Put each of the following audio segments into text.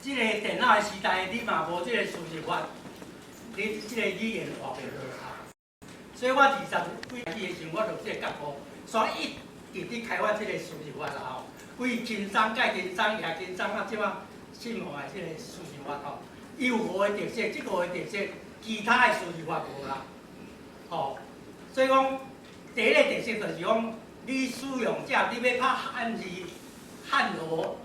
這個電腦的時代，你嘛無這個輸入法，你這個語言活袂落啊。所以我二十幾歲的時陣，我就這個覺悟，所以一直佇開發這個輸入法啦吼。為輕鬆蓋輕鬆，也輕鬆啊！這馬進步的這個輸入法吼，伊有五個特色，這五個特色其他的輸入法無啦。吼，所以講第一個特色就是講，你使用者你欲拍漢字、漢羅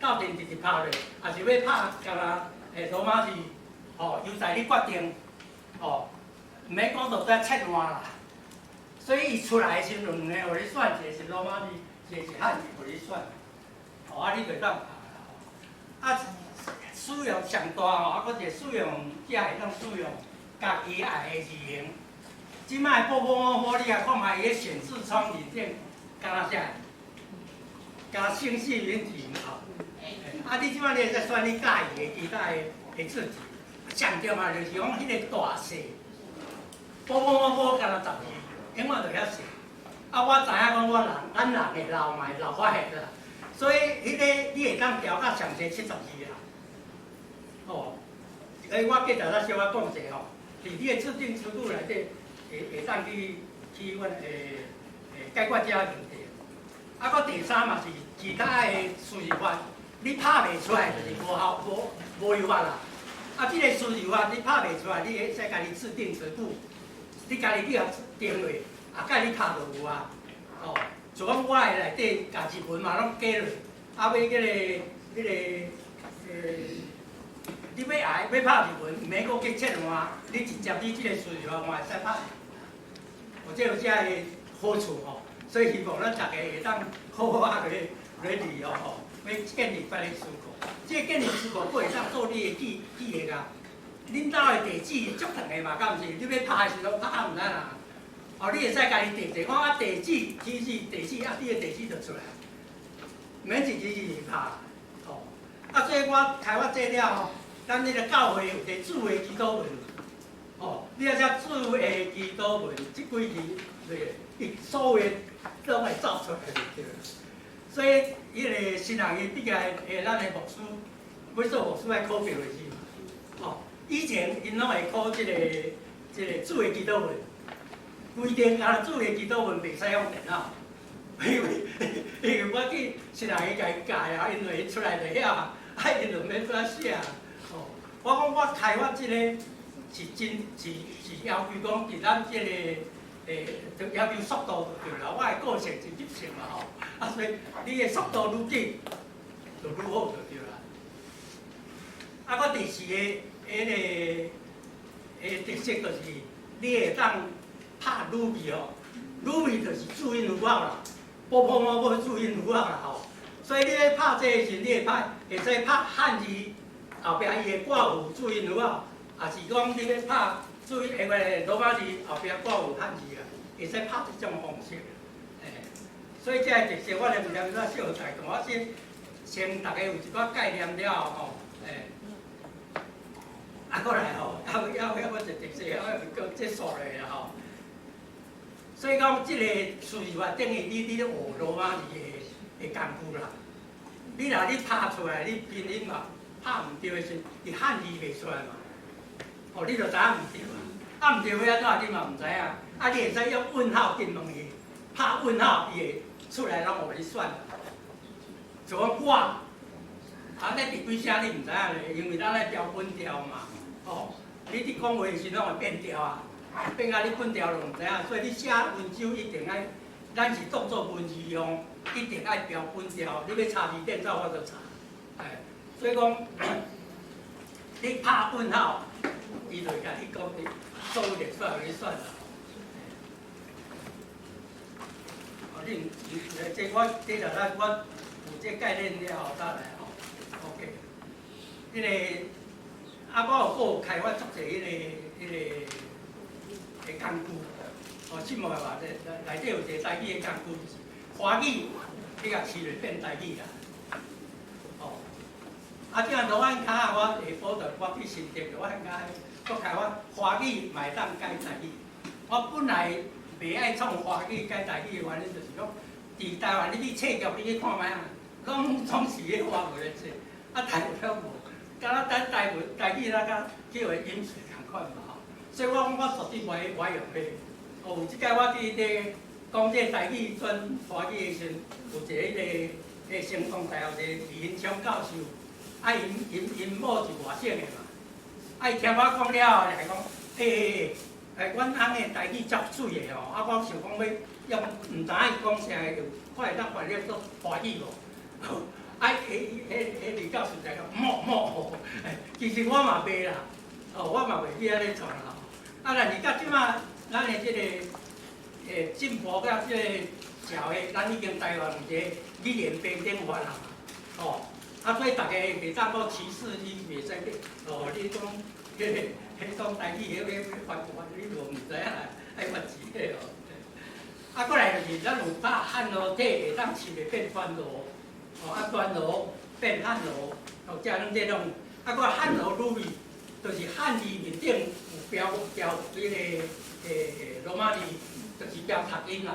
鬥陣直直拍落，抑是欲拍敢若羅馬字，吼，由在你決定，吼，毋免講到再切換啦。所以伊出來的時陣，兩個予你選，一個是羅馬字，一個是漢字，予你選。吼，啊，你就當拍啦。啊，使用上大吼，啊，閣一個使用者會當使用家己愛的字型。這擺波波摩佛，你來看覓伊个顯示窗裡面，敢若啥？加姓氏名體吼。啊，你這擺你會使選你喜歡的其他的字體。上重要就是講彼個大細，波波摩佛敢若10字，永遠就遐細。啊，我知影講我人，咱人會老嘛會老發現啦，所以彼個你會當調甲上濟72啦。哦，所以我計頭仔小可講者吼，佇你的制定尺度內底，會當去阮會解決這個問題。啊，閣第三嘛是其他的輸入法，你拍袂出來就是無效無無用法啦。啊，這個輸入法你拍袂出來，你會使家己制定尺度，你家己去予定落，啊，蓋你拍就有啊。哦，就講我的內底共日文嘛攏加落，啊，欲彼個，你欲愛欲拍日文，毋免閣去切換，你直接你這個輸入法嘛會使拍。有這有這个好處吼，所以希望咱逐家會當好好仔來利用吼，欲建立別个詞庫。這個建立詞庫，閣會當做你的記憶啊。恁兜的地址足長的嘛，敢毋是？你欲拍的時陣拍毋知啦。哦，你會使家己定者，講啊地址，地址，地址，啊，你的地址就出來，免一字一字拍。哦，啊，所以我開發這了後，咱這個教會有一個智慧祈禱文。哦，你若寫智慧祈禱文，這幾字對，伊所有的攏會走出來就對了。所以，彼個新人伊畢業的咱的牧師，欲做牧師愛考白話字嘛。哦，以前𪜶攏會考這個智慧祈禱文，規定啊，智慧祈禱文袂使用電腦，因為我去新人伊共伊教啊，因為出來就曉啊，啊，𪜶就免怎寫。哦，我講我開發這個是真是要求講，佇咱這個就要求速度就對啦。我的個性是急性嘛吼，啊，所以你的速度愈緊，就愈好就對啦。啊，我第四個彼個特色就是，你會當拍魯字吼，魯字就是注音符號啦，波波摩佛注音符號啦吼。所以你咧拍這个時，你會拍會使拍漢字後壁伊會掛有注音符號，抑是講你欲拍注音下個羅馬字後壁掛有漢字啊，會使拍這種方式。所以這個特色我咧毋念怎小菜講，我先逐家有一寡概念了後吼，啊，閣來吼，猶閣一個特色，猶閣結束落啦吼。所以講，這個輸入法等於你佇咧學羅馬字的工具啦。你若你拍出來，你拼音嘛拍毋對的時，伊漢字袂出來嘛。哦，你就知影毋對啊。啊，毋對欲按怎，你嘛毋知影。啊，你會使用問號去問伊，拍問號，伊會出來攏予你選。就講我，啊，咧佇幾聲你毋知影咧，因為咱愛標本調嘛。哦，你佇講話的時攏會變調啊，變甲你本調就毋知影，所以你寫文章一定愛，咱是當做文字用，一定愛標本調。你欲查字典，才有法度查。哎，所以講，你拍問號，伊就會共你講，你所有列出來予你選啦。哦，你毋，這我這就咱我有這概念了後，再來吼。OK，彼個啊，我有閣有開發足濟彼個工具。哦，這無嘛，內底有一個台語的工具，就是華語，你共試落變台語啦。哦，啊，這樣羅漢跤，我下晡就我去新竹，羅漢跤，閣開發華語嘛會當改台語。我本來袂愛創華語改台語的原因，就是講，佇台灣你去冊局，你去看覓啊，攏總是彼華語咧冊，啊台語了無。台文台語咱較去予音是仝款嘛吼，所以我講我絕對袂用彼個。哦，有這擺我佇咧講這個台語轉華語的時陣，有一個彼個成功大學一個李云昌教授，啊，𪜶某是外省的嘛，啊，伊聽我講了後，就講，欸欸欸，阮翁的台語足媠的吼，啊，我想講欲用，毋知影伊講啥個，看會當翻譯做華語無？啊，彼李教授就講，莫莫，其實我嘛袂啦，哦，我嘛袂去按呢創啦。啊，但是到這馬，咱的這個進步甲這個社會，咱已經台灣有一個語言平等法啦，哦，啊，所以逐家袂當閣歧視你，袂使去，哦，你講彼個彼講台語，彼個翻翻，你無毋知影愛翻字個哦。啊，過來就是咱有拍漢羅體會當揤會變番羅，哦，啊番羅變漢羅，哦，這攏這種，啊，閣漢羅魯米，就是漢字面頂有標標彼個羅馬字，就是標讀音啦，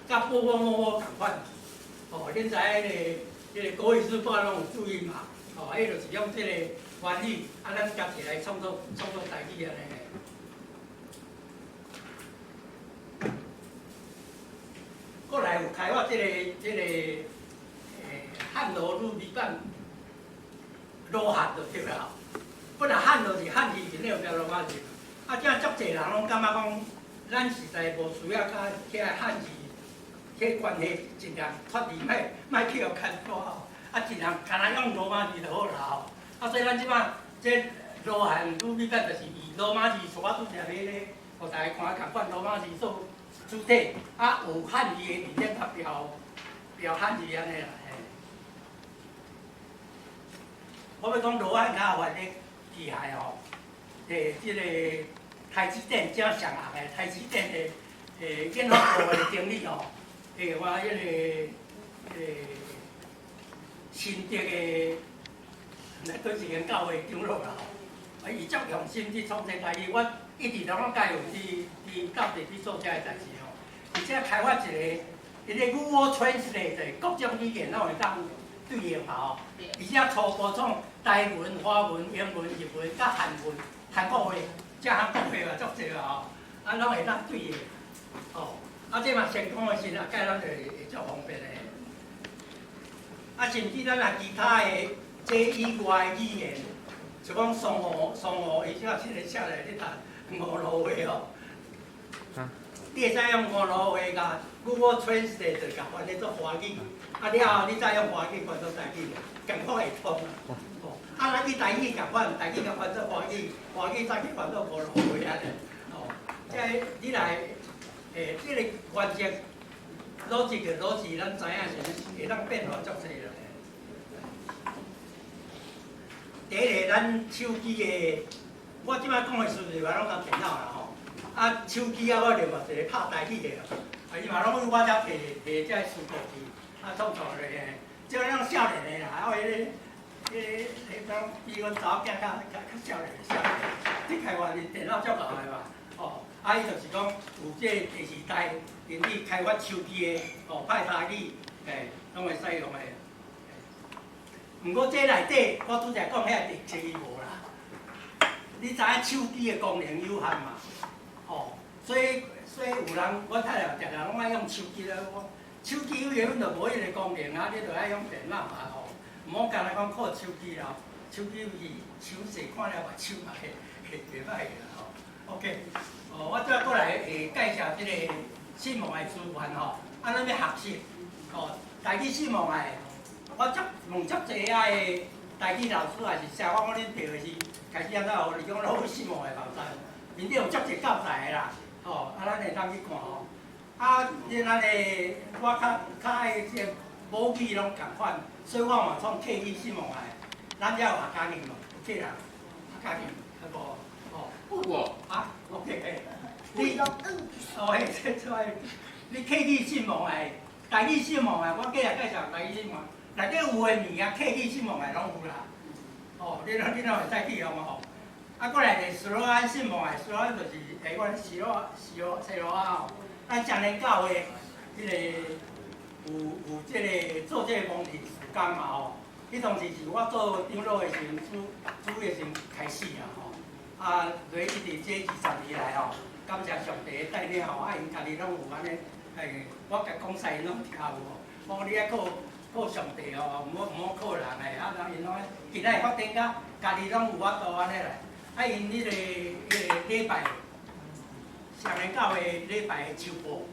佮波波摸摸仝款。哦，恁知彼個國語日報攏有注音嘛？哦，彼就是用這個原理，啊，咱加起來創作台語按呢。過來有開發這個漢羅魯米版羅漢就對啦。本來漢羅是漢字面頂有標羅馬字，啊，這足濟人攏感覺講，咱實在無需要佮遐漢字彼關係盡量脫離，莫去予牽拖吼。啊，盡量干焦用羅馬字就好啦吼。啊，所以咱這擺這羅漢魯米版就是以羅馬字，像我拄才咧咧，予大家看仝款羅馬字做主體，啊，有漢字的面頂較標標漢字按呢啦。嘿。我欲講羅漢跤翻譯厲害吼，這個台積電正上紅的台積電的研發部的經理吼，我彼個新竹的，來佗一間教會長老啦吼，啊，伊足用心去創這台語，我一直攏總佮有佇到底去做這个代誌吼，而且開發一個，彼個 Google Translate 各種語言攏會當對應嘛吼，而且初步創台文、華文、英文、日文、佮韓文、韓國話，這韓國話嘛足濟啊吼，啊攏會當對應，哦，啊這嘛成功的時陣，蓋咱就會足方便的。啊，甚至咱若其他的這以外的語言，像講雙語，伊這個寫來咧讀五路話哦。你會使用五路話共 Google Translate 共翻譯做華語，啊了後你再用華語翻做台語，仝款會通啊。哦，啊咱去台語仝款，台語共翻做華語，華語再去翻做五路話按呢。哦，這你來，這個原則邏輯的邏輯，咱知影是會當變化足濟啦。第一個，咱手機的，我這擺講的事實話攏佇電腦啦吼。啊，手機啊，我另外一個拍台語的，啊，伊嘛攏去我遮提提這個數據去，啊，創作咧，這個攏少年的啦，啊，彼個講比阮查某囝較少年少年，你開發的電腦足𠢕的嘛，哦，啊，伊就是講有這個第四代電子開發手機的，哦，拍台語，嘿，攏會使用的。毋過這內底，我拄才講遐特色伊無啦。你知影手機的功能有限嘛？哦，所以有人我太太常常攏愛用手機啦。我手機有原本就無彼個功能啊，你就愛用電腦嘛吼。毋好干焦講靠手機啦，手機是傷細，看了目睭嘛會袂歹啦吼。OK，哦，我再過來會介紹這個新網的資源吼。啊，咱欲學習，哦，台語新網的。我足問足濟遐的台語老師也是啥，我講恁爸是開始按怎學？伊講攏有新網的網站，面頂有足濟教材的啦，吼，啊，咱會當去看吼。啊，恁咱的我較愛這個母語攏仝款，所以我嘛創客語新網的。咱遮有客家人無？有客人，客家人，有無？哦，有。啊，OK，你，哦，嘿，這出來，你客語新網的，台語新網的，我過來介紹台語新網。內底有的物件，客語新網的攏有啦。哦，你攏會使去用吼。啊，過來就是斯洛安新網的，斯洛安就是阮斯洛啊吼。咱彰仁教會彼個有這個做這個模擬事工嘛吼。彼當時是我做長老的時陣，主幾个時開始啊吼，啊，落一直這20年來吼，感謝上帝的帶領吼，啊，𪜶家己攏有按呢，欸，我共講啥𪜶攏聽有吼。我講你愛靠靠上帝吼，毋好毋好靠人的，啊，𪜶攏今仔發展甲家己攏有法度按呢來。啊，𪜶彼個禮拜，雙連教會禮拜的週報，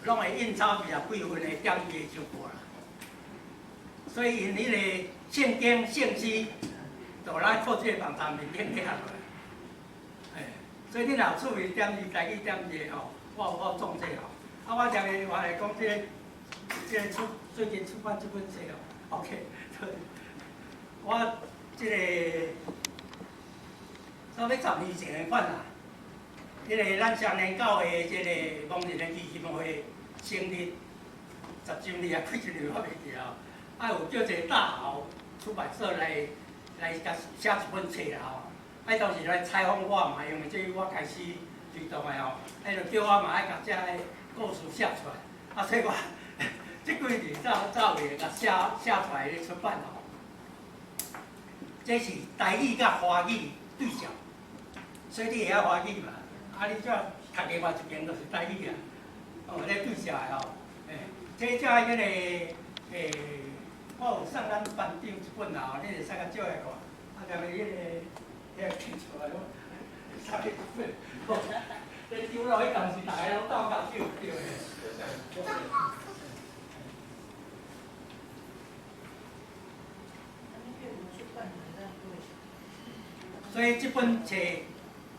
攏會印抄20幾份的點字的週報啦。所以𪜶彼個聖經聖詩，就咱靠這個網站面頂寫落來。欸，所以你若有趣味點字、台語點字的吼，我有創這吼。啊，我這個我來講這個出最近出版這本冊哦，OK，我這個差不多10年前的款啦。彼個咱雙連教會這個盲人的基金會成立10週年啊，幾週年我袂記啊。啊，有叫一個大豪出版社來共寫一本冊啦吼。啊，當時來採訪我嘛，因為這我開始推動的吼，啊，就叫我嘛愛共這個故事寫出來。啊，所以我這幾年才有會共寫寫出來咧出版吼。這是台語佮華語對照，所以你會曉華語嘛？啊，你這讀另外一邊就是台語啊，哦，咧對照的吼。欸，這這彼個欸，我有送咱班長一本啦吼，你會使共借來看。啊，踮彼個提出來，我送你一本。這丟落彼當時，逐个攏鬥共手對的。所以這本冊，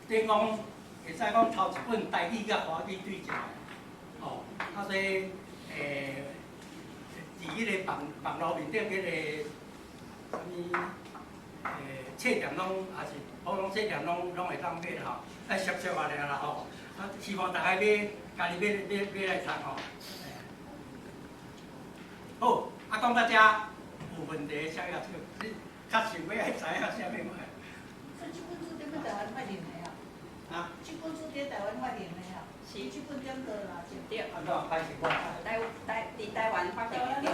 等於講會使講頭一本台語佮華語對照的，哦，啊所以佇彼個網網路面頂彼個啥物冊店攏也是普通冊店攏會當買啦吼，啊俗俗仔爾啦吼，啊希望大家買，家己買買買來讀吼。好，啊講到遮有問題啥個你較想欲愛知影啥物無？這本書佇台灣發行的啊？啊？這本書佇台灣發行的啊？是。這本點多啦？對。啊，怎歹勢我？台灣發行的。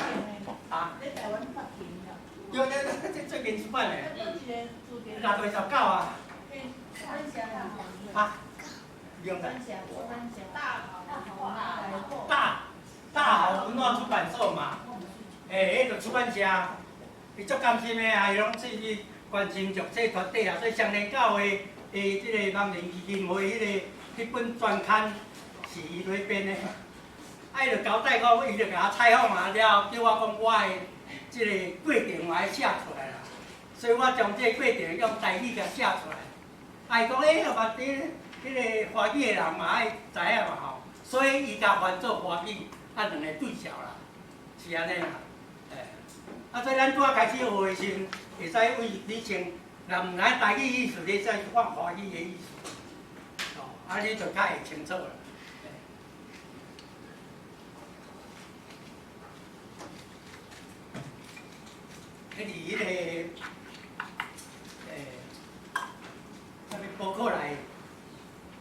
啊？佇台灣發行的。對對對，這最近出版的。6月19啊。啊？用的。大豪文化出版社嘛，欸，彼就出版社，伊足甘心的啊，伊攏去關心弱勢團體啊，所以雙連教會的這個盲人基金會彼本專刊是伊咧編的，啊，伊就交代講，伊就共我採訪啊了後，叫我講我的這個過程嘛愛寫出來啦，所以我將這個過程用台語共寫出來。啊，伊講欸，嘛佇彼個華語的人嘛愛知影嘛吼，所以伊共翻做華語，啊兩個對照啦，是按呢啦，欸，啊，所以咱拄仔開始學的時陣，會使為你先，若毋知台語意思，你使放華語的意思，哦，啊，你就較會清楚啦。彼佇彼個，欸，啥物博客來，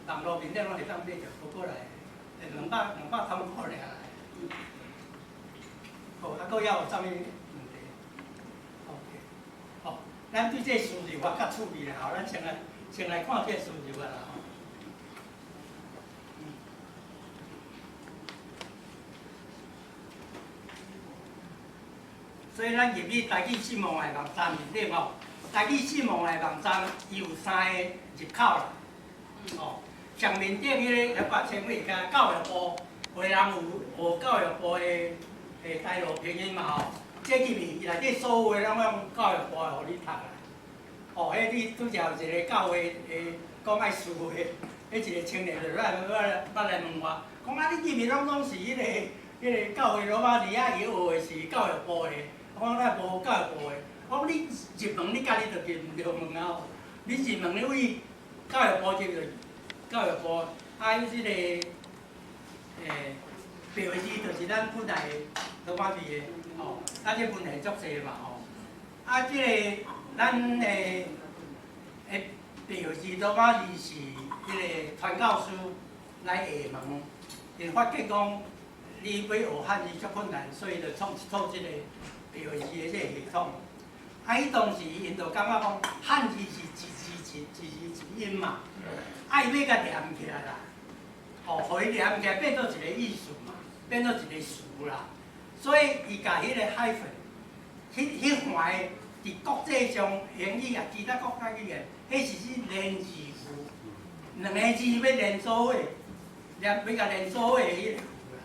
網路面頂攏會當買著博客來，欸，200通箍爾。好，啊，閣猶有啥物問題？OK，好，咱對這個輸入法較趣味啦，吼，咱先來看這個輸入法啦，吼。所以咱入去台語新望的網站面頂吼，台語新望的網站伊有三個入口啦，哦，上面頂彼個18000位，佮教育部，有的人有學教育部的台羅拼音嘛吼，這入去內底所有的攏用教育部的，予你讀啦。哦，彼你拄才有一個教會的講愛輸的，彼一個青年就來問我，講啊你入去攏是彼個教會羅馬字啊，伊學的是教育部的。我講咱無教育部的，我講你入門你家己就入毋著門啊吼，你入門你為教育部入去，教育部啊，伊這個白字就是咱本來羅馬字的吼，啊這文獻足濟嘛吼，啊這個咱的白字羅馬字是彼個傳教士來下門，𪜶發覺講你欲學漢字足困難，所以就創這個白字的這個系統。啊，啊，彼當時𪜶就感覺講漢字是一字一一字一音嘛，啊，伊欲共連起來啦，哦，予伊連起來變做一個意思嘛，變做一個詞啦。所以伊共彼個 hyphen，彼環佇國際上英語啊，其他國家語言，彼是指連字符，兩个字欲連做伙，連欲共連做伙的彼个符啦。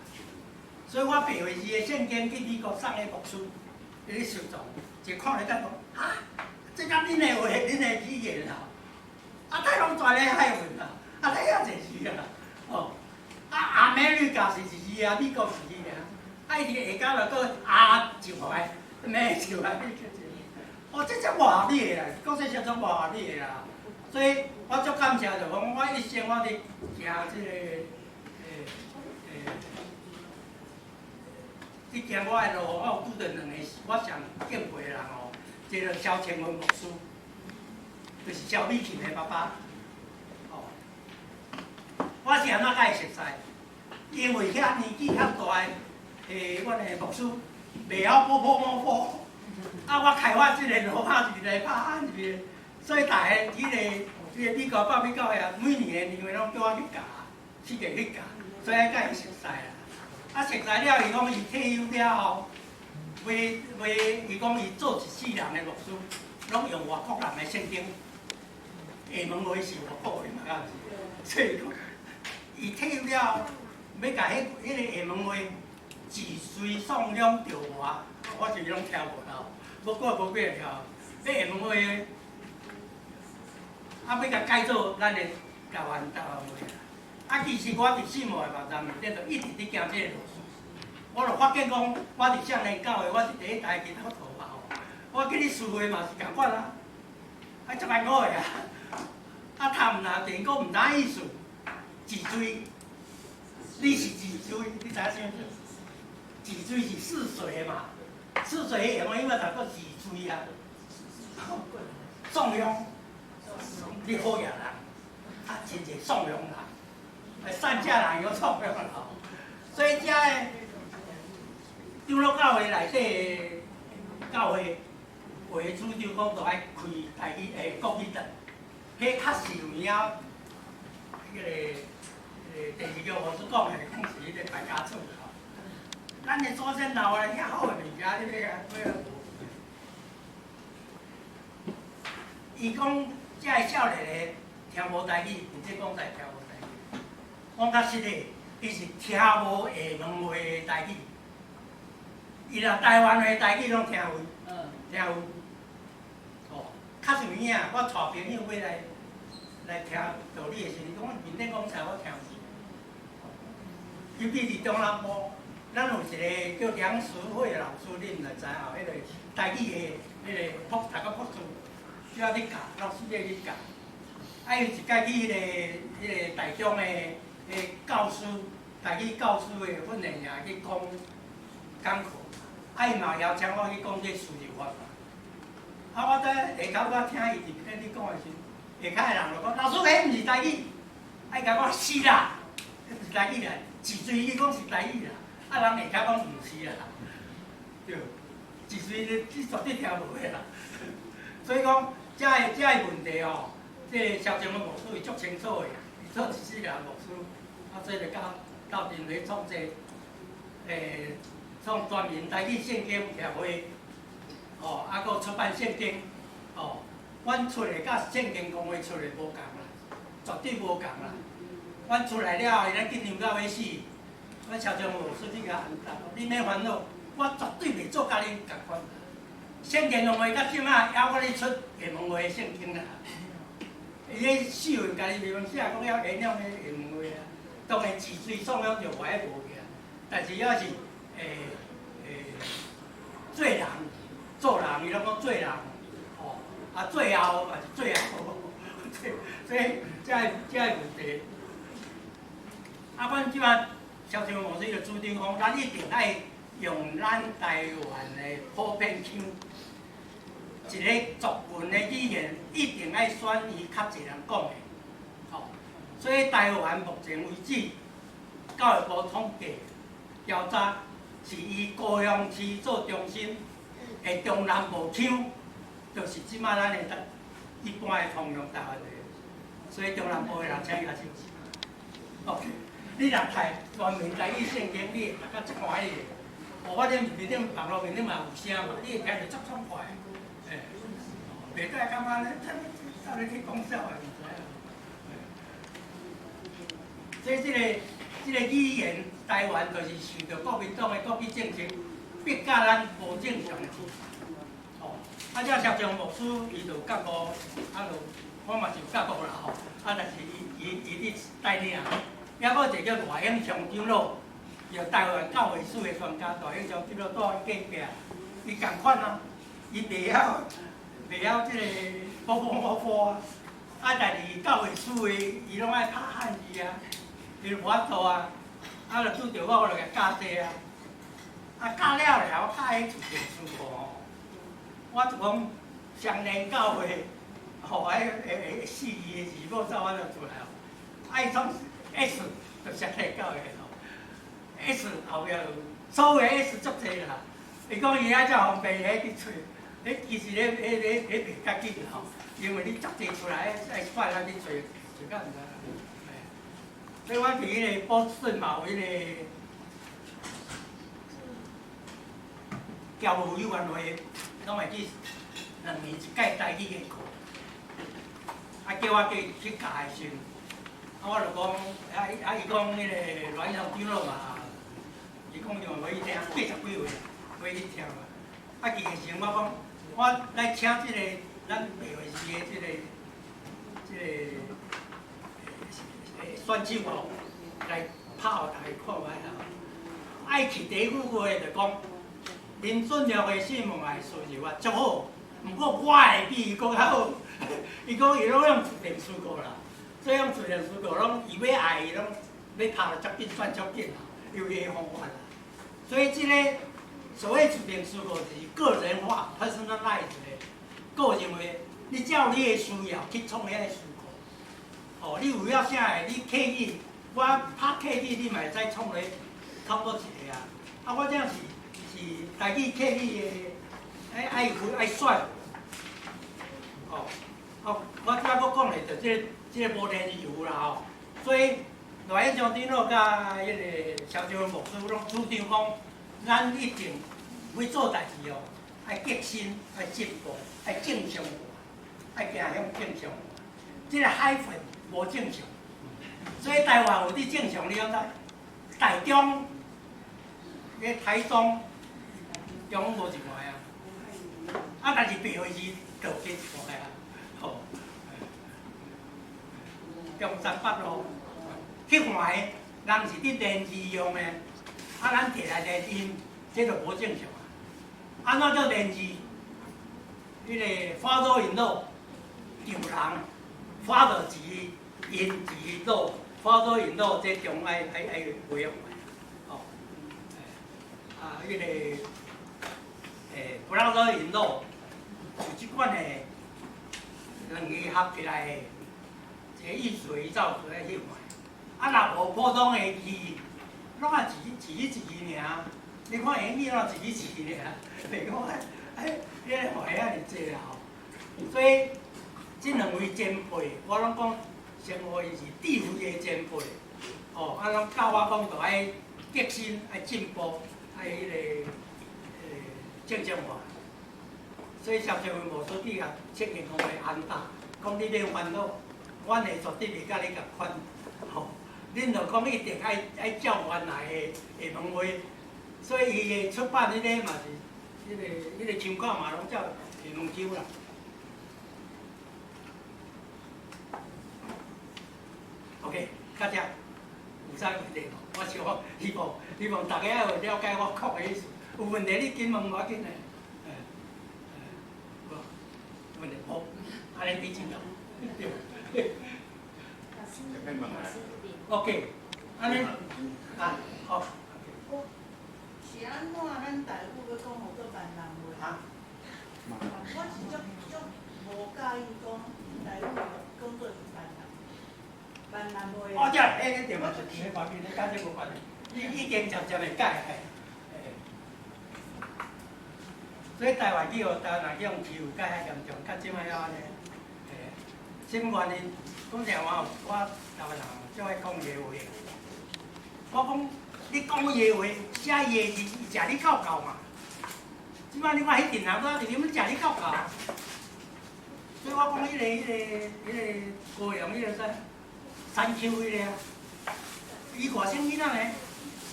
所以我白話字的聖經去美國送彼牧師，伊咧收藏，一看咧，甲講，哈，這敢恁的話，恁的語言啊？啊，太攏全咧 hyphen 啊，啊，太遐濟字啊，哦，啊，America 是一字啊，美國是一字啊，啊，伊佇下跤就閣阿一環，美一環，哦，這才無合理的啦，國際上總無合理的啦。所以我足感謝就講，我一生我佇行這個，佇行我的路，我有拄著兩个我上敬佩的人哦，一个蕭清文牧師，就是蕭美琴的爸爸。哦，我是按怎共伊熟似？因為遐年紀較大的，阮的牧師袂曉波波摸波，啊，我開發這個羅馬字來拍漢字，所以逐个彼個美國北美教會啊，每年的年會攏叫我去教，四界去教，所以共伊熟似啦。啊，熟似了，伊講伊退休了後，欲欲伊講伊做一世人的牧師，攏用外國人的聖經，廈門話是外國話嘛，敢毋是？所以講，伊退休了後，欲共彼個廈門話自隨宋兩著我，我是攏聽無啦，無過無幾个聽。彼廈門話，啊，欲共改做咱的台灣話。啊，其實我佇四無的網站內底就一直佇行這个路線。我就發現講，我佇少年教會，我是第一代基督徒嘛吼。我去咧聚會嘛是仝款啊，啊足艱苦的啊。啊，談若電講毋知意思，自罪，你是自罪，你知影啥物？自罪是四水的嘛，四水的用因為逐個自罪啊。頌揚，你好額人，啊，真濟頌揚人，善價人有頌揚人，所以遮个長老教會內底的教會，有的主張講著愛開台語國語堂，彼較實有影，彼个電視劇我所講的，講是彼個敗家子吼。咱的祖先留來遐好的物件，你欲共欲無？伊講遮个少年的聽無台語，毋是講在聽無台語。講較實的，伊是聽無廈門話的台語。伊若台灣話台語攏聽有，聽有。哦，較實有影，我帶朋友欲來聽道理的時陣，伊講面頂講啥我聽無。尤其佇中南部，咱有一个叫梁淑慧老師，恁毋知吼？彼個台語的彼個博讀到博士，叫我去教，老師叫去教。啊，伊一擺去彼個台中的教師，台語教師的訓練營去講講課，啊，伊嘛邀請我去講這輸入法嘛。啊，我佇下跤我聽伊佇咧咧講的時陣，下跤的人就講：老師，彼毋是台語。啊，伊共我講是啦，彼毋是台語啦，自罪伊講是台語啦，啊，人下跤講毋是啦，對，自罪你絕對聽無的啦。所以講，遮个問題吼，這个蕭正文牧師伊足清楚的，伊做一世人牧師，啊，所以就甲鬥陣咧創這，創全民台語聖經協會，哦，啊，閣出版聖經，哦，阮出的佮聖經公會出的無仝啦，絕對無仝啦。阮出來了後，咱緊張到欲死。阮蕭正文牧師去共安答，你免煩惱，我絕對袂做佮恁仝款。聖經公會到這馬猶閣咧出廈門話的聖經啦。伊咧4月家己袂用寫，講猶會曉咧廈門話啊。當然自罪宋樣就話無去啊，但是猶是做人做人，伊攏講做人，吼，啊最後嘛是最後，所以這個問題。啊，阮這擺蕭正文牧師就主張講，咱一定愛用咱台灣的普遍腔，一个族群的語言，一定愛選伊較濟人講的，吼。所以台灣目前為止，教育部統計調查，是以高雄市做中心的中南部腔。就是這擺咱的一般的通用台灣話，所以中南部的人請舉手。OK，你若讀全面台語聖經，你會讀甲足歡喜的。哦，我頂面頂網路面頂嘛有聲嘛，你會聽著足爽快的。欸，袂使感覺咧，到底去講啥話毋知影。所以這個語言，台灣就是受著國民黨的國語政策，逼甲咱無正常的字。哦，啊，這蕭正牧師伊就有覺悟，啊，就我嘛是有覺悟啦吼。啊，但是伊伊伊佇帶領，抑閣一個叫賴永祥長老，叫台灣教會史的專家，賴永祥長老住佇隔壁，伊仝款啊，伊袂曉這個波波波波啊，啊，但是教會史的伊攏愛拍漢字啊，伊無法度啊，啊，就拄著我，我就共教冊啊，啊，教了了，我教彼字典書吼，我就講雙連教會，吼，彼個四字的字母走我就出來哦，愛創 S 就雙連教會吼，S 後壁有所有 S 足濟啦，伊講伊愛遮方便彼去揣，彼其實咧，彼彼彼袂較緊吼，因為你足濟出來，愛快咱去揣，揣較毋知啦。所以阮佇彼個波士頓嘛有彼個教務委員會，攏會去2年一屆台語的課，啊叫我去去教的時陣，啊我就講，啊啊伊講彼個阮長長老嘛，伊講因為欲去聽，80幾歲，欲去聽嘛。啊去的時陣我講，我來請這個咱白話字的這個選手哦，來拍予大家看覓啦。愛去第一句話就講，林俊良的新聞愛說實話足好，毋過我的比伊閣較好。伊講伊攏用自動思考啦，所以用自動思考攏伊欲愛伊攏欲拍得足緊，轉足緊啦，有伊的方法啦。所以這個所謂自動思考就是個人化（personalize）的，個人化，你照你的需要去創遐個詞庫。哦，你有要啥的，你客語，我拍客語，你嘛會使創咧，差不多一個啊。啊，我這是台語客語的，愛愛愛選。哦，哦，我拄仔閣講的就這個無連由啦吼。所以賴永祥長老佮彼個蕭正牧師攏主張講，咱一定欲做代誌哦，愛革新，愛進步，愛正常化，愛行向正常化。這個海粉無正常，所以台灣有佇正常，你敢知？台中，彼台中，中無一塊啊，啊，但是白話字就加一塊啊，吼。中山北路去看的，人是佇連字用的，啊，咱摕來連音，這就無正常啊。按怎叫連字？彼個 father in law 丈人，father 字 in 字 law，father in law 這中愛愛愛袂用的，吼。啊，彼個brother in law 就這款的兩個合起來的，一個意思伊走出來去看。啊，若無普通的字，攏啊一字一字爾。你看英語攏一字一字爾，袂講哎，你咧話遐爾濟啦吼。所以這兩位前輩，我攏講稱呼伊是智慧的前輩，吼，啊，攏教我講，就愛革新、愛進步、愛彼個正常化。所以蕭正文牧師去共策應講的安答，講你免煩惱，阮會絕對袂佮你仝款，吼。恁就講一定愛愛照原來的的文話，所以伊的出版彼個嘛是，彼個參考嘛攏照下文章啦。OK，到遮有啥問題無？我想希望希望大家愛有了解我講的意思。有問題你緊問無要緊的，無問題無，按呢比真夠。對。OK，按呢啊，好。是按怎咱台語欲講號做閩南話？啊？我是足足無佮意講台語講做閩南話。哦，這，彼對嘛，就是無要緊，你佮這無關係，伊已經漸漸會改。所所以台灣去予台灣人去予欺負甲遐嚴重，較這擺遐按呢。嘿，什麼原因？講實話，我台灣人足愛講伊的話。我講你講伊的話，寫伊的字，伊食你夠夠嘛？這擺你看彼陣人都佇咧食你夠夠。所以我講彼個高雄彼個啥山丘彼個啊，伊外省囡仔呢，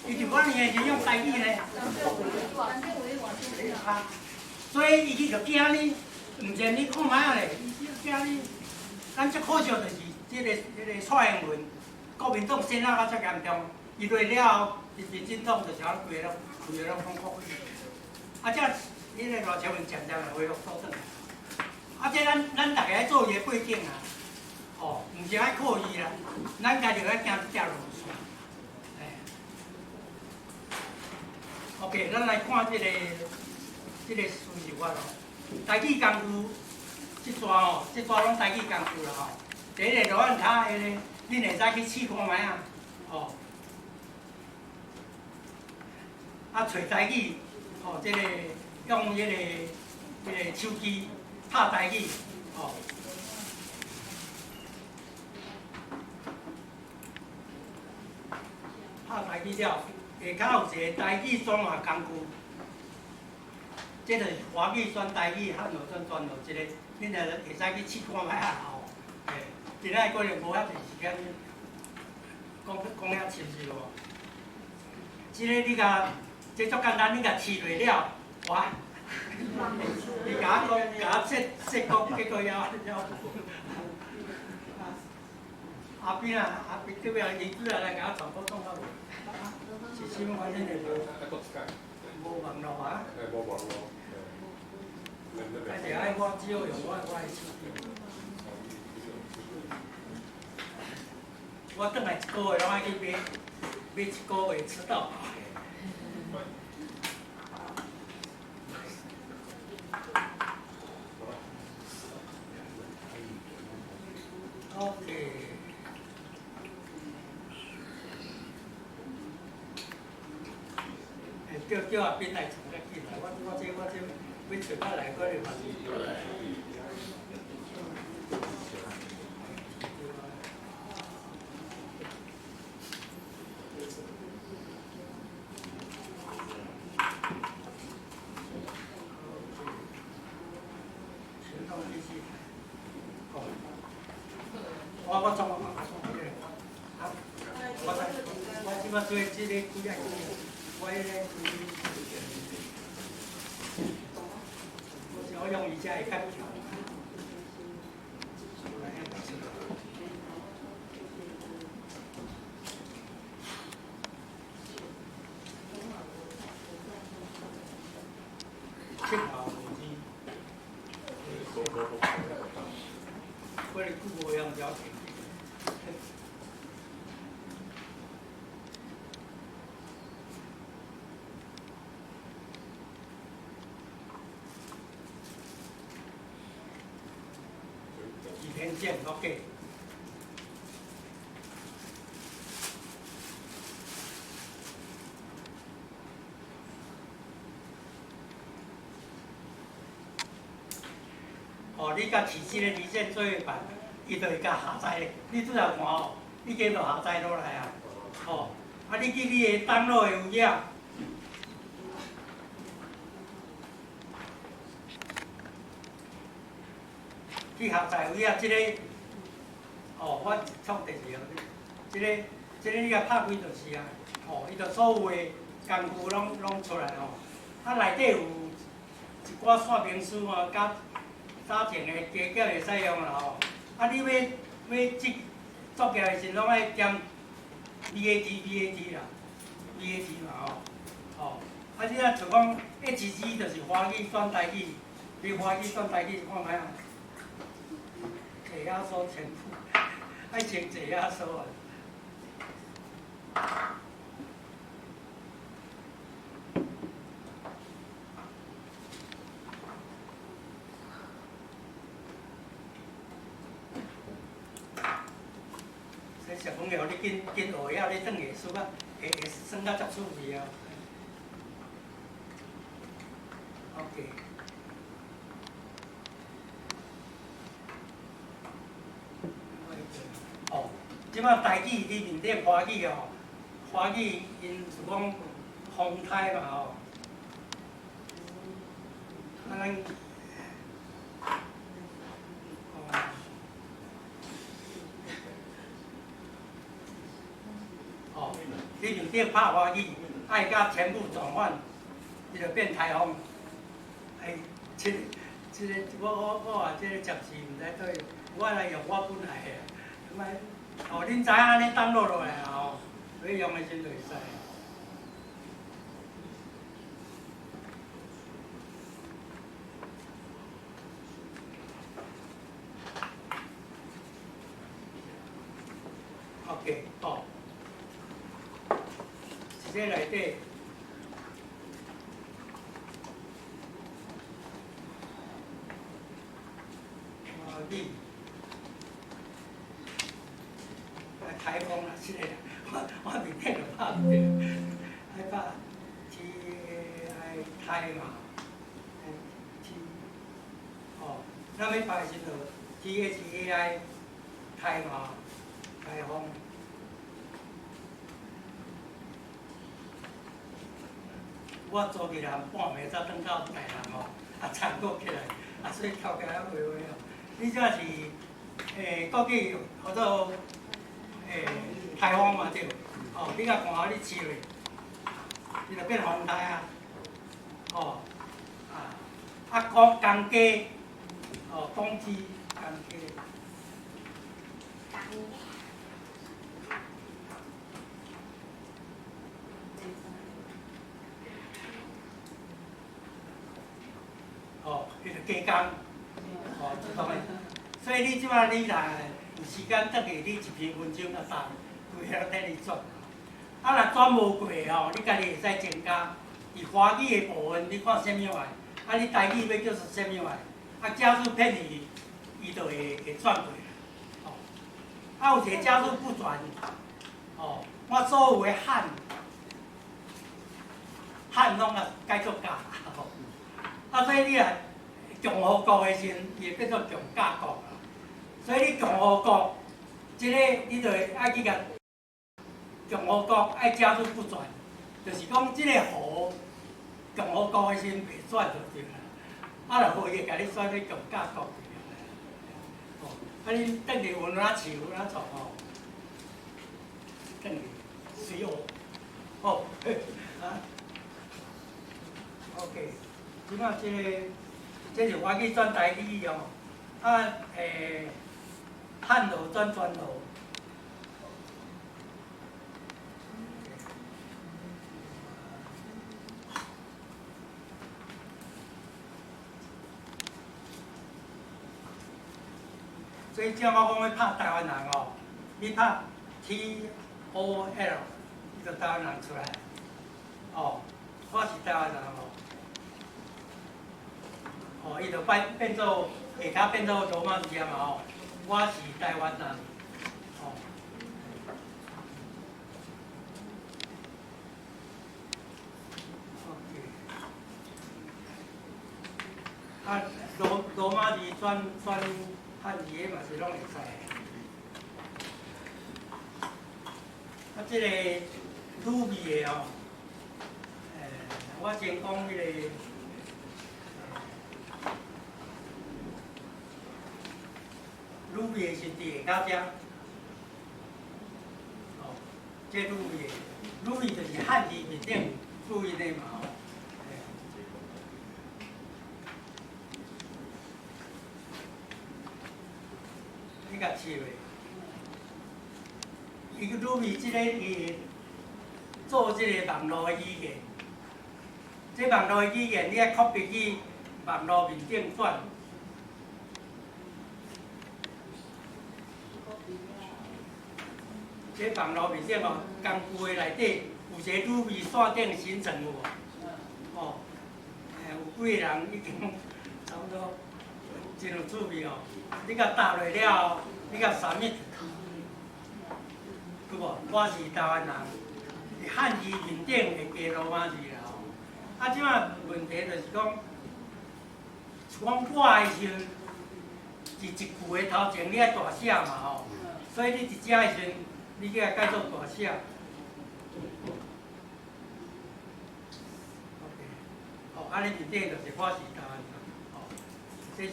伊就我年的時用台語呢。啊，所以伊去就驚你，毋是你看覓仔咧，伊驚你。咱足可惜就是這個蔡英文，國民黨洗腦甲遮嚴重，伊落了後，伊民進黨就是按規个攏規個攏講國語。啊，這彼個賴清德漸漸會恢復倒轉來。啊，這咱逐家愛做伊的背景啊，吼，毋是愛靠伊啦，咱家己愛行這條路線。嘿。OK，咱來看這個輸入法咯。台語工具，這逝吼，這逝攏台語工具啦吼。第一個羅漢跤彼個，恁會使去試看覓啊，吼。啊，揣台語，吼，這個用彼個手機拍台語，吼。拍台語了，下跤有一個台語轉換工具，這就是華語轉台語，漢語轉轉落這個，恁會使去試看覓啊吼。嘿，今仔可能無遐濟時間講講遐深入無。這個你共，這足簡單，你共試落了，哇！你共我講，共我說說講，結果了了。阿斌啊，阿斌對面伊主要來共我傳播創較無？是啥物原因會無？無網路啊？無網路。還是愛我只好用我的手機。我轉來一個月攏愛去買，買一個月吃到飽。OK。叫阿斌來傳較緊來，我這欲揣較來，可能嘛是。行動機器，哦，我創我創這個，啊，我這擺做這個幾啊幾，我彼個，我用伊才會較巧。7號5字，我咧久無用了停。幾天見，OK。哦，你共試這個離線作業版，伊就會共下載。你拄才看哦，已經就下載落來啊。吼，啊，你去你的 download 的有影。去下載有影，這個，哦，我創電視哦，這個你共拍開就是啊，吼，伊就所有的工具攏出來吼。啊，內底有一寡說明書啊，佮早前的加減會使用啦吼。啊，你欲這作業的時陣，攏愛點 BAT 啦，BAT 嘛吼，吼。啊，你若像講 HG 就是華語轉台語，你華語轉台語看覓啊？解壓縮全部，愛先解壓縮啊！這小朋友，你緊緊學了，你轉下書啊，會算甲足趣味哦。OK。這擺台語你面頂華語哦，華語𪜶是講風颱嘛吼。啊，咱，哦，你面頂拍華語，愛共全部轉換，伊就變颱風。哎，這個我話這個暫時毋知對，我來用我本來的，莫，哦，恁知影按呢 download 落來啊吼，欲用的時陣就會使。OK，哦，這內底。華語，啊，颱風啦，這個，我面頂就拍毋著，愛拍 T A I 台嘛，T，哦，咱欲拍的時陣 THAI 台嘛，颱風。我早起人半暝才轉到台南吼，啊，田閣起來，啊，所以頭家猶袂話哦。你這是國語叫做颱風嘛對，哦，你共看好你試落，伊就變風颱啊，哦，啊，啊，講工雞，哦，講雞，工雞。哦，伊就加工，哦，自動的。所以你這擺你若有時間轉去，你一篇文章若打，規个替你轉。啊，若轉無過吼，你家己會使增加。佇華語的部分，你看啥物來？啊，你台語欲叫做啥物來？啊，假使騙伊，伊就會轉過來。哦，啊，有一個假使不轉，哦，我所有的漢，漢攏啊改做甲。啊，所以你若共和國的時陣，伊會變做共甲國啦。所以你共和國，這個你就會愛去共共和國愛加入不轉，就是講這個和共和國的時陣袂轉就對啦。啊，若無伊會共你選去共甲國去啦。哦，啊，恁轉去有哪試有哪創吼？轉去隨學，好，啊，OK。這擺這個，這是華語轉台語哦，啊，漢羅轉全羅。所以照我講欲拍台灣人哦，你拍 TOL，伊就台灣人出來。哦，我是台灣人哦。哦，伊就變做下跤變做羅馬字嘛吼，我是台灣人，哦。OK。啊，羅馬字轉漢字的嘛是攏會使。啊，這個魯味的哦，我先講彼個。魯味的是佇下跤遮，哦，這魯味的，魯味就是漢字面頂注音的嘛吼。你共試袂？伊個魯味這個伊做這個網路的語言，這網路的語言你愛 copy 去網路面頂轉。這網路面頂哦，工具的內底有一個魯味線頂形成有無？哦，有幾個人已經差不多真有趣味哦。你共打落了後，你共 submit，對無？我是台灣人，漢字面頂會加羅馬字啦吼。啊，這擺問題就是講，講我的時陣，是一句的頭前你愛大寫嘛吼。所以你佇遮的時陣，你去共改做大寫。OK，哦，按呢面頂就是我是台灣人，哦，這是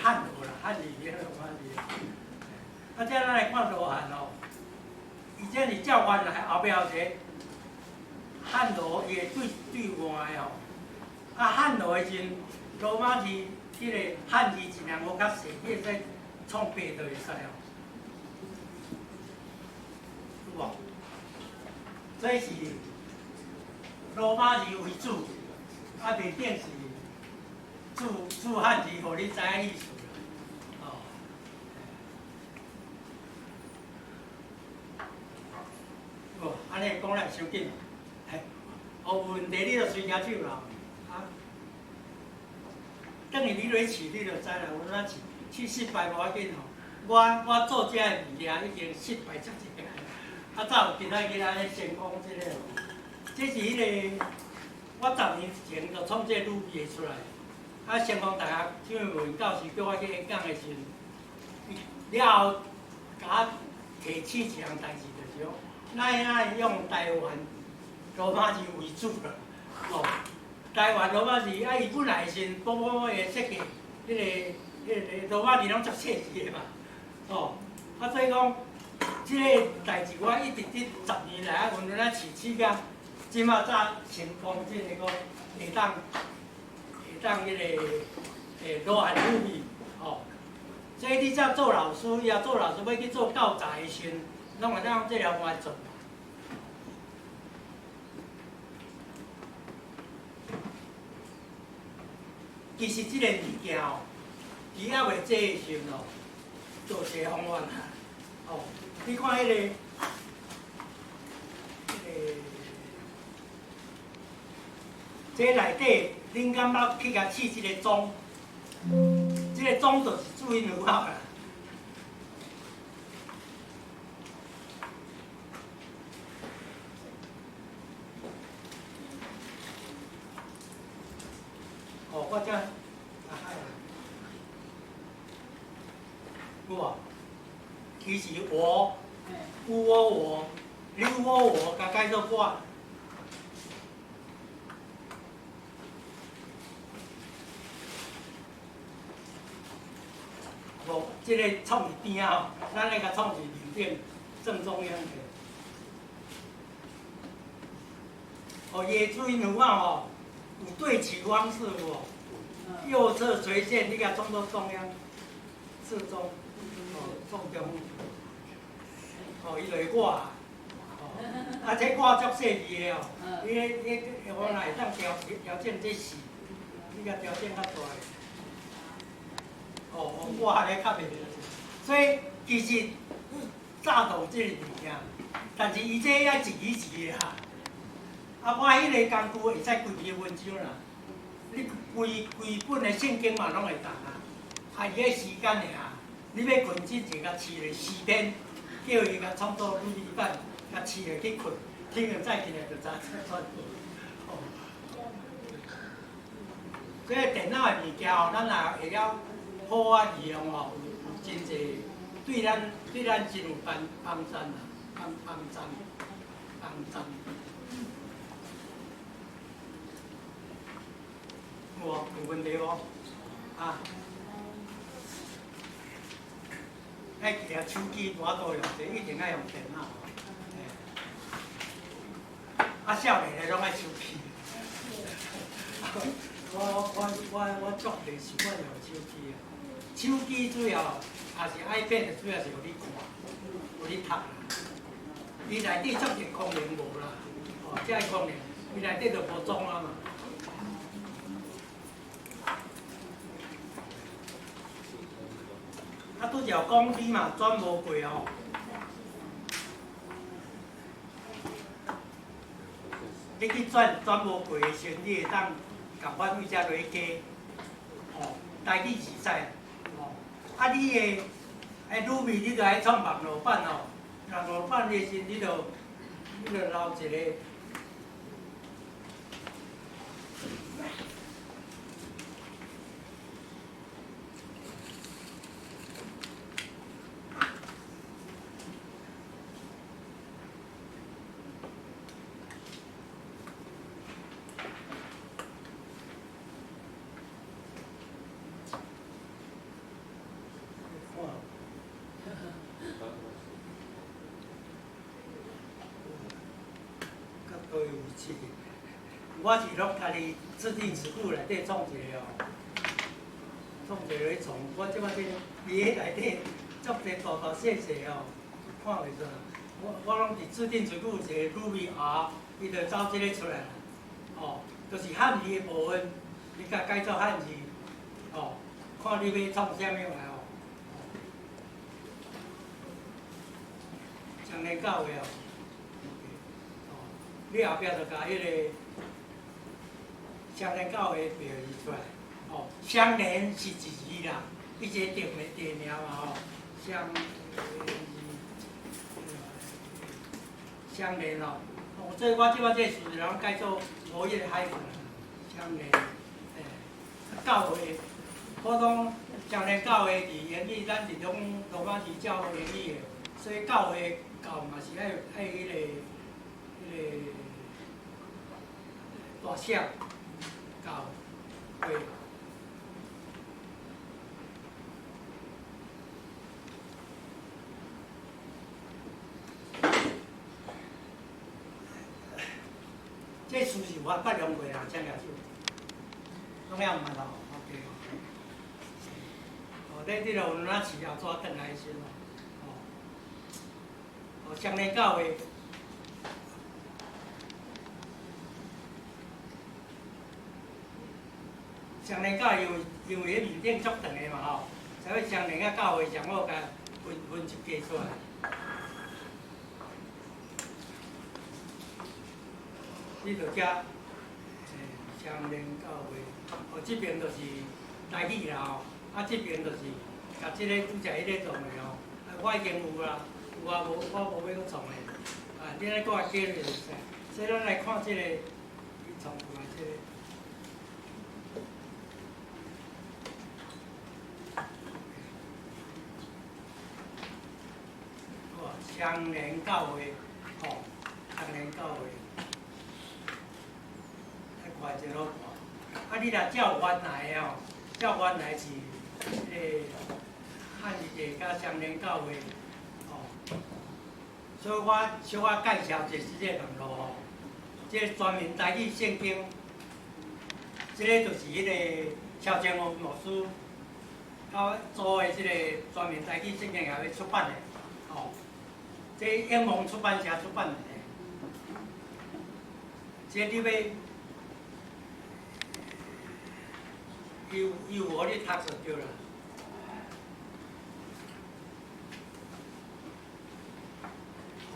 漢字啦，漢字彼個漢字。啊，這咱來看羅漢哦，伊這是照原來後壁有一個漢羅，伊會對對換的吼。啊，漢羅的時陣，羅馬字彼個漢字一兩個較細，你會使創白就會使哦。有無？這是羅馬字為主，啊，面頂是注注漢字，予你知影意思啦。哦。哦，按呢講來傷緊，嘿，哦，有問題你就隨舉手啦。啊，等於你落試，你就知啦。有哪試，試失敗無要緊吼。我做這个物件已經失敗足濟個，啊，才有今仔日按呢成功這个。這是彼个，我10年前就創這個女藝出來。啊，成功大學張惠文教授叫我去演講的時陣，了後共我提醒一項代誌，就是講，咱愛用台灣羅馬字為主啦，哦，台灣羅馬字啊，伊本來是寶寶的設計，彼個羅馬字攏足細字的嘛，哦，啊，所以講，這个代誌我一直佇10年來啊，阮陣啊試試甲，這馬才成功，這个講會當彼個羅漢語語，吼。所以你才做老師，以後做老師欲去做教材的時陣，攏會當用這條方做。其實這個物件哦，伊猶未做的時陣哦，做一個方法啦。哦，你看彼個，這內底，恁敢捌去共試這个鐘？這个鐘就是注音符號啦。哦，我這啊，有無？其實我，有我我，你我我，共改做我。無，這個創佇邊仔吼，咱來共創佇面頂正中央去。哦，伊的注音符號吼，有對齊方式有無？右側垂線，你共創做中央，適中，哦，創中。哦，伊就會掛。哦，啊，這掛足細緻的哦，你你我若會當調整這線，你共調整較大。哦，我咧較袂，所以其實早就有這個物件，但是伊這愛一字一字的啦。啊，我彼个工具會使規篇文章啦，你規規本的聖經嘛攏會當啊。啊，伊彼時間爾，你欲睏之前共試咧四天，叫伊共創作女版，共試咧去睏，聽日早起來就知影出。哦，所以電腦的物件吼，咱若會曉好啊利用吼，有真濟對咱真有幫助啦，幫助幫幫助。有無？有問題無？啊？愛記得手機無法度用，這一定愛用電腦。啊，少年的攏愛手機。我足袂習慣用手機啊。手機主要也是 iPad，主要是予你看，予你讀啦。伊內底足濟功能無啦，哦，這个功能，伊內底就無裝啊嘛。啊，拄著講你嘛轉無過吼，你去轉轉無過的時陣，你會當共阮對遮落去加，吼，台語是使，吼，啊，你的彼女面你著愛創網路版吼，網路版的時陣，你著留一个。是，我是攏家己自定词庫內底創一个哦，創一個去創。我這擺這佇彼內底足濟大大細細哦，看袂出來。我攏佇自定詞庫一個 Ruby R，伊就走這個出來啦。哦，就是漢字的部分，你共改做漢字，哦，看你欲創啥物來哦。相連教會哦，哦，你後壁就共彼個相連教會表示出來，哦，相連是一字啦，伊一個地名地名嘛吼，相相連哦，哦，所以我這擺這個詞人改做無彼個 hyphen，相連，教會，普通相連教會佇言語，咱是攏羅馬字照言語的，所以教會教嘛是愛愛彼個大寫教會。這書是我捌用過啦，請舉手。攏猶毋捌吼，OK。哦，你你若有哪飼後紙轉來的時陣哦，哦，相連教會，相連教會因為彼面頂足長的嘛吼，所以相連佮教會上好共分分一家出來。你就遮，相連教會，哦，這邊就是台語啦吼，啊，這邊就是共這个拄才彼个創的吼，啊，我已經有啦，有啊，無我無欲閣創的，啊，你按呢閣來加就會使。所以咱來看這个，伊創出來這个。哦，相連教會，吼，相連教會。看一落看，啊！你若照原來的吼，照原來是彼个漢字佮相連教會，吼。所以我小可介紹一下這個網路吼，這個全民台語聖經，這個就是彼個蕭清和牧師佮組的這個全民台語聖經協會出版的，吼。這永蒙出版社出版的，這你欲。伊有伊有予你讀就對啦。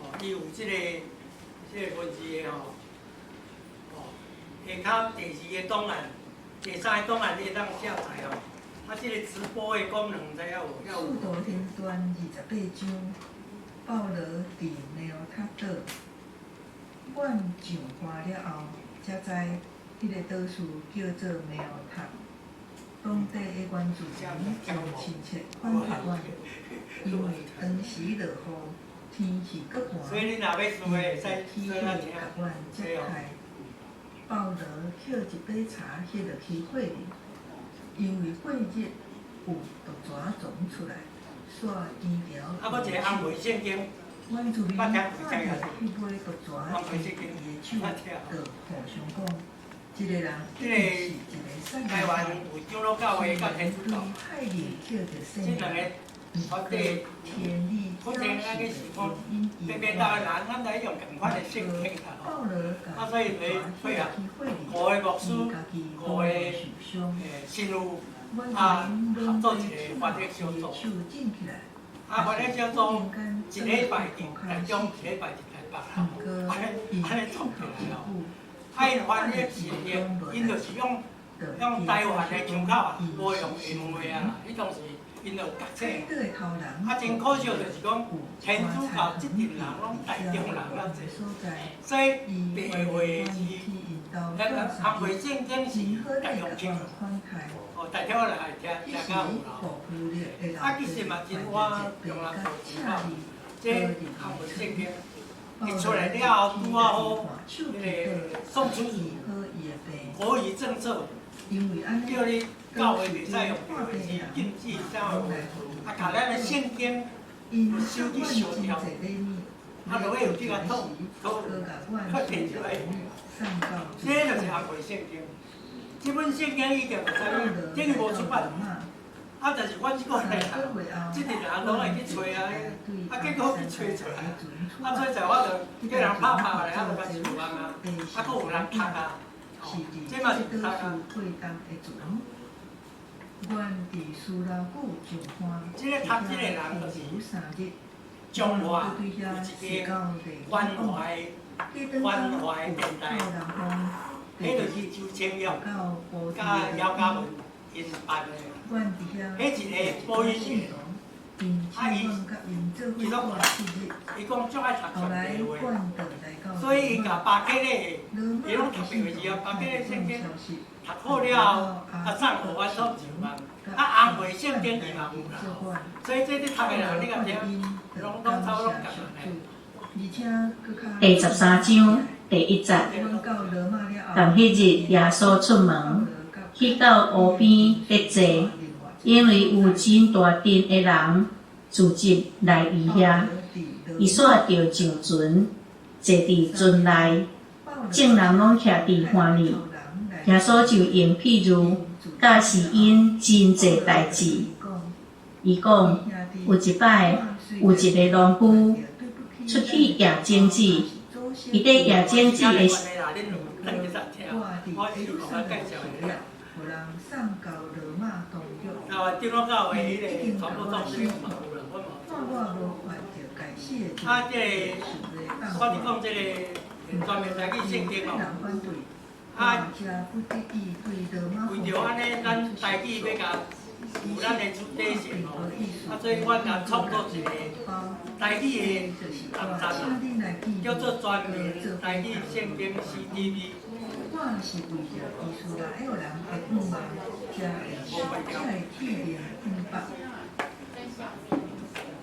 哦，伊有這個文字的吼，哦，下跤第二个檔案、第三个檔案你會當下載吼。啊，這個直播的功能毋知影有無？使徒行傳28章，保羅佇繆塔島。阮上岸了後，才知彼个島嶼叫做繆塔。當地的原住民真親切款待阮，因為當時落雨，天氣閣寒，𪜶就起火共阮接待。保羅抾一塊柴歇落去火裡，因為火熱有毒蛇傱出來，煞牽牢伊的手。原住民看著彼尾毒蛇佇伊的手，就互相講。這個人一定是一個撒瑪利亞人，雖然對派人叫著聖靈，毋過天理表示著因伊的話。毋過保羅共毒蛇歇落去火裡，伊家己攏無受傷。原住民攏做起伊的手震起來，也是忽然間倒佇塗跤死去。毋過伊等候真久。啊，𪜶翻譯是𪜶就是用用台灣的腔口啊，無用英文話啊，彼當時𪜶就有覺醒。啊，真可惜就是講，天主教這陣人攏台中人較濟，所以白話字，咱紅白聖經是台中腔，哦，台中人愛聽聽較有啦。啊，其實嘛真倚中人道主教，這紅白聖經。伊出來了後，拄仔好，彼个宋楚瑜國語政策，叫你教會袂使用白話字，禁止啥話，啊，共咱的聖經手去燒掉，啊，就會有這個痛，痛，快提出來。送到這就是紅皮聖經。這本聖經已經就等於無出版，啊，但是阮這個來讀，這陣人攏會去揣啊，啊，結果去揣出來，啊，揣出來我就叫人拍拍來，啊，就共上網啊，啊，閣有人讀啊，哦，這嘛是讀啊。這個讀這個人就是彰化有一間關懷關懷電台，彼就是周清玉佮姚嘉文𪜶辦的，彼一個播音員，啊伊伊攏伊講足愛讀上帝話，所以伊共巴結咧，伊攏讀白話字啊，巴結咧聖經讀好了後，啊送予阮所上網，啊紅皮聖經伊嘛有啦，所以這你讀的人，你共聽，攏攏差不多攏仝的。第十三章第一節。佇彼日，耶穌出門，去到湖邊咧坐，因為有真大陣的人聚集來伊遐，伊煞著上船，坐佇船內，眾人攏徛佇岸裡。耶穌就用譬喻教示𪜶真濟代誌。伊講：有一擺，有一个農夫出去掖種子，伊佇掖種子的時我是共我介紹的。啊，長老教會彼個傳播中心嘛有啦，我嘛有。啊，這個我佇講這個專門台語聖經哦。啊，為著按呢，咱台語欲共有咱的主體性哦，啊，所以阮也創作一個台語的網站啊，叫做全民台語聖經 CTV。我是為著以斯拉爾人的向望，才會鐵面反駁。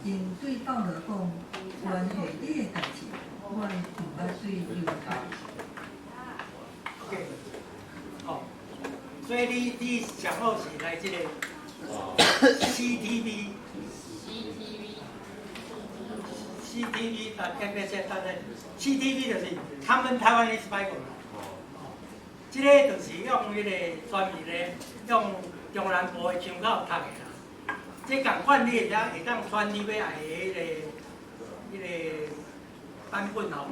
𪜶對保羅講：關係你的代誌，阮毋捌對猶太。 OK，哦，所以你上好是來這個 CTV。CTV。CTV，大家別說，大家 CTV 就是 Common Taiwanese Bible。這個就是用彼個專門的，用中南部的腔口讀的啦。這仝款你會當會當選你欲愛的彼個版本吼。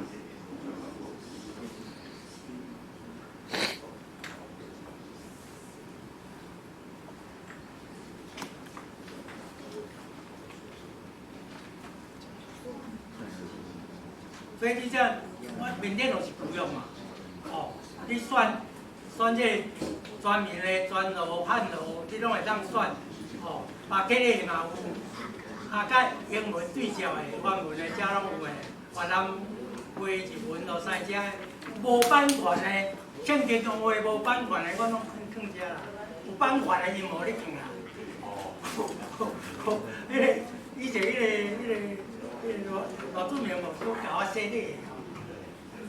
所以你這我面頂就是舊約嘛，哦，你選選這個專門的專羅、漢羅，你攏會當選，哦，巴結的嘛有，啊，佮英文對照的、原文的，遮攏有的，越南話、日文、路西遮無版權的，聖經中話無版權的，我攏囥囥遮啦。有版權的伊無咧囥啦。哦，彼個以前彼個羅祖明牧師共我洗禮的吼，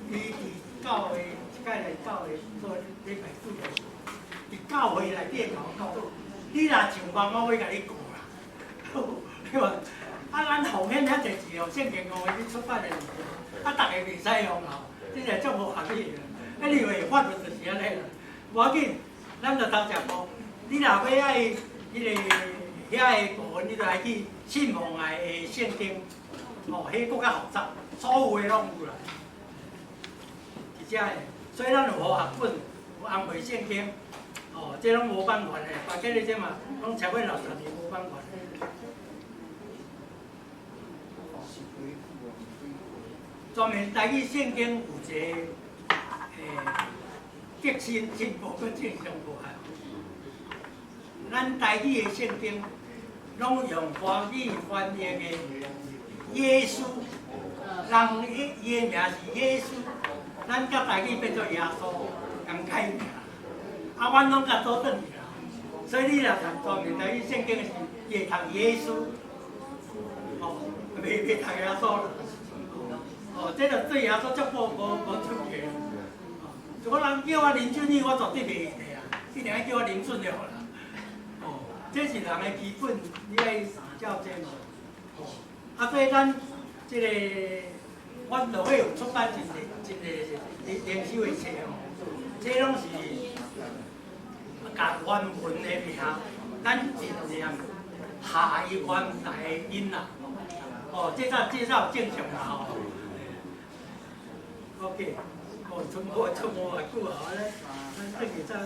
伊佇教會一擺來教會做禮拜主持，佇教會內底共我講，你若上網，我欲共你告啦。你話啊，咱奉獻遐濟錢哦，聖經公會去出版的物件，啊，逐个袂使用吼，這是足無合理的。啊，你以為法律就是按呢啦？無要緊，咱就頭一步，你若欲愛彼個遐個部分，你就愛去信望愛的聖經，哦，彼閣較複雜，所有的攏有啦。佇遮的，所以咱有和合本，有紅皮聖經，哦，這攏無版權的，巴結的這嘛，攏超過60年無版權的。專門台語聖經有一個革新進步閣正常無仝。咱台語的聖經攏用華語翻譯的耶穌，人伊的名是耶穌，咱佮台語變做耶穌，仝改名。啊，阮攏共倒轉去啦。所以你若讀專門台語聖經時，伊會讀耶穌，哦，袂袂讀耶穌啦。哦，這就對耶穌足無無無出奇。哦，如果人叫我林俊義，我絕對袂用的啊，一定愛叫我林俊就好啦。哦，這是人的基本，你愛照這嘛。哦，啊，所以咱這個阮就會有出版真濟真濟靈修的冊吼，這攏是共原文的名，咱盡量下伊原來的音啦。哦，這才有正常啦吼。OK，哦，出無出無偌久啊，咱轉去再共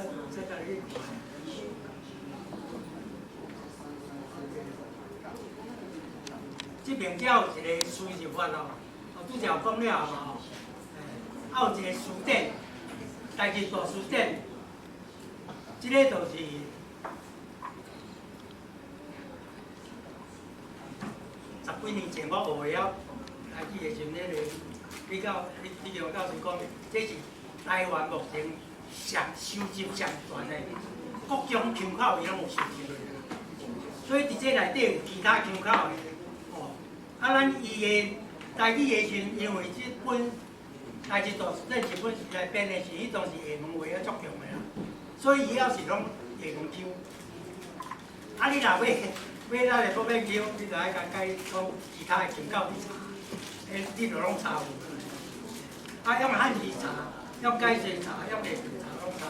你看。這邊才有一個輸入法哦，哦，拄才有講了嘛吼，啊有一個詞典，台字大詞典，這個就是十幾年前我學會曉台語的時陣，彼個李教授講，這是台灣目前上收集上全的各種腔口，伊攏有收集落來。所以佇這內底有其他腔口的。啊，咱伊的台語的時陣，因為這本台字大辭典這本時代編的時，彼當時廈門話猶足強的啦，所以伊猶是攏廈門腔。啊，你若欲欲咱的國語腔，你就愛共改講其他的腔口去查，欸，你就攏查有。啊，用漢字查，用解釋查，用例句查，攏查有。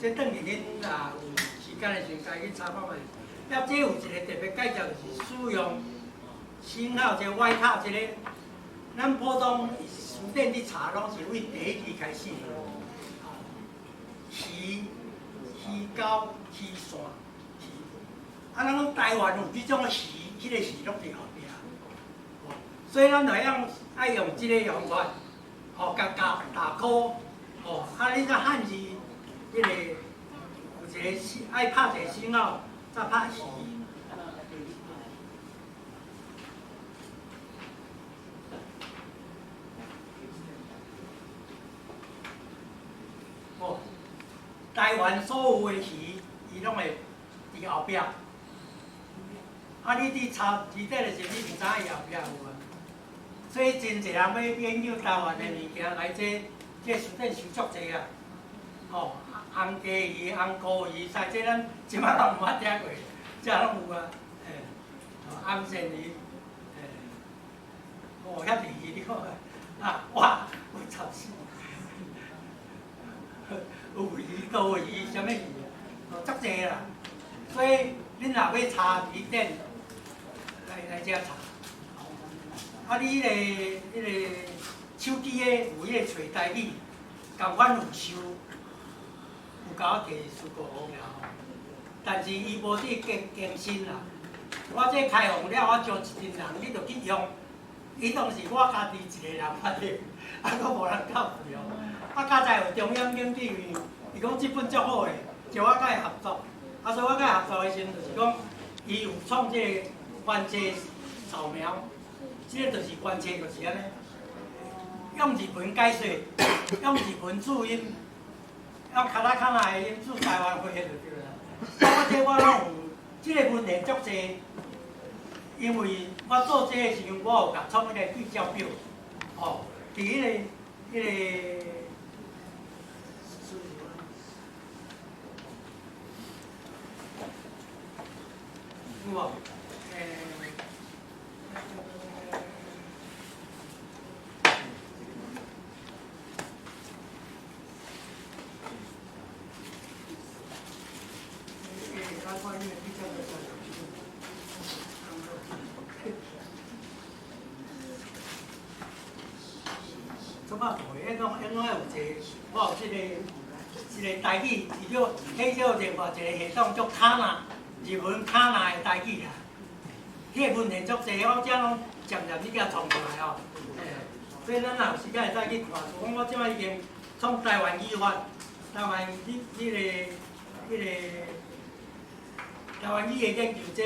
這等於恁若有時間的時陣，家去查看覓。啊，這有一個特別介紹，就是使用星號這個歪卡這個，咱普通辭典去查，攏是為第一字開始。魚、魚鈎、魚線、魚。啊，咱講台灣有這種魚，彼個魚攏佇後壁。所以咱就用愛用這個方法，吼，共加打勾，吼，啊，你這漢字，彼個有一個愛拍一個星號，才拍魚。哦，台灣所有的魚，伊攏會佇後壁。啊，你佇查字典的時陣，你毋知影伊後壁有無？所以真濟人欲研究台灣的物件，來這辭典收足濟啊。吼，紅雞魚、紅箍魚，啥這咱這擺攏毋捌聽過，這攏有啊。嘿，頷線魚，嘿，哦，遐濟魚你看，啊，哇，有十四，有魚、刀魚，啥物魚啊？哦，足濟啦。所以恁若欲查字典，來來遮查。啊，你彼個手機的有彼個揣台語，仝款有收，有共我提出過予吼。但是伊無佇更新啦。我這開放了，我招一陣人，你就去用。伊當時我家己一個人捌的，啊，閣無人教用。啊，佳哉有中央研究院，伊講這本足好的，招我佮伊合作。啊，所以我佮伊合作的時陣，就是講，伊有創這個關節掃描，這個就是關節，就是按呢，用日文解說，用日文注音，用卡塔卡納的音注台灣話就對啦。啊，我這我攏有，這個問題足濟，因為我做這個時陣，我有共創彼個對照表，吼，佇彼個。有無？怎啊會？彼講有一個，我有這個台語，伊叫彼叫另外一個系統叫卡納，日文卡納的台語啦。彼個文獻足濟，我遮攏漸漸去共創出來吼。所以咱若有時間會使去看。像講我這擺已經創台灣語法，台灣彼個台灣語的研究這。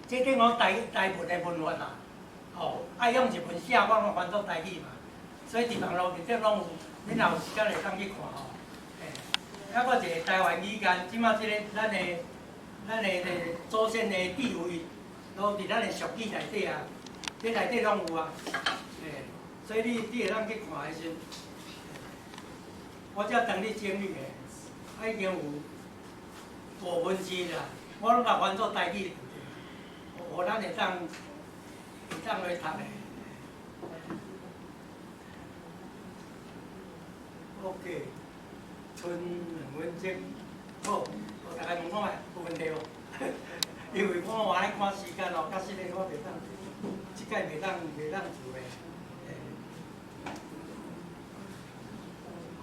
這等於講台文的文法啦，吼，愛用日文寫，我攏翻做台語嘛。所以佇網路內底攏有，恁若有時間會當去看吼。嘿，抑閣一個台灣語言，這擺這個咱的祖先的智慧，攏佇咱的俗語內底啊，這內底攏有啊。嘿，所以你會當去看的時陣，我才當咧整理的，啊已經有五分之啦。我攏共翻做台語，予咱會當來讀的。OK，賰兩分鐘，好，我大家問看覓，有問題無？因為我愛趕時間哦，假使咧我袂當，這擺袂當做的，欸，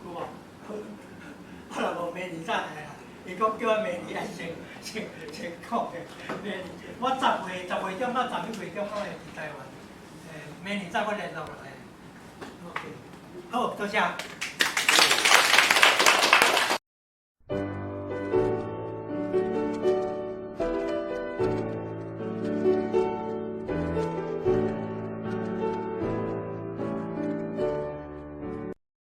有無？啊，若無明年再來啦。伊講叫我明年愛先講的，明年我10月中到11月中我會佇台灣，欸，明年再我聯絡落來。OK，好，多謝。